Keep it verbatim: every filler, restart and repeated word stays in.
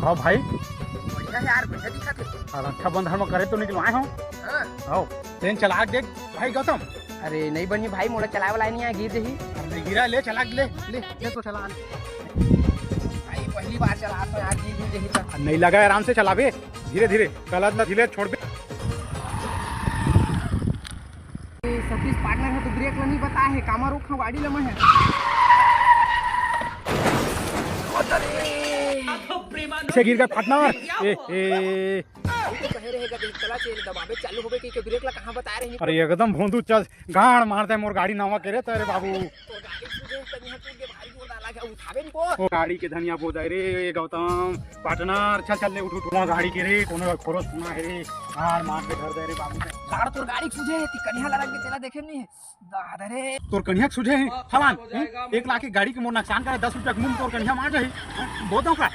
हाँ भाई। बढ़िया है यार, बढ़िया दिखत है। हाँ, रक्षाबंधन में करे तो निकलवाए हो। हाँ। आओ, तेन चला के देख भाई गौतम। अरे नहीं बनी भाई, मोला चलाए वाला नहीं आए, गिर जही। अरे नहीं गिरा, ले चला के ले, ले, ले तो चला। भाई पहली बार चला तो यार, गिर गिर जही तो। नहीं लगा, आराम से चलाबे, धीरे धीरे, कलच ला धीरे छोड़बे। सतीश पार्टनर है तो ब्रेक ला नहीं बता है, कामा रोक हाँ गाड़ी ला मैं है। से गिर गए पार्टनर। ए, ए। भाई तो कहे रहेगा देख चला चेल दबाबे चालू होबे कि के ब्रेक ला कहाँ बता रहे। अरे एकदम भोंदू चल, गाड़ मारता है मोर गाड़ी नवा के रे तेरे बाबू। तो गाड़ी सूझे तनिया कूद के भारी जोर डाला क्या उठाबे नहीं को। ओ गाड़ी के धनिया बोल जाए रे गौतम पार्टनर, चल चल ले उठ उठ। कोनो गाड़ी के रे, कोनो खोरो सुना है रे, गाड़ मार के धर दे रे बाबू। गाड़ तोर गाड़ी सूझे है, ती कनिया लगा के तेला देखे नहीं है। दादा रे। तोर कनिया के सूझे है, हवान, हम्म? एक लाख की गाड़ी के मोर नुकसान करे, दस रुपया के मुंह तोर कनिया मार जाही। बोल दो का?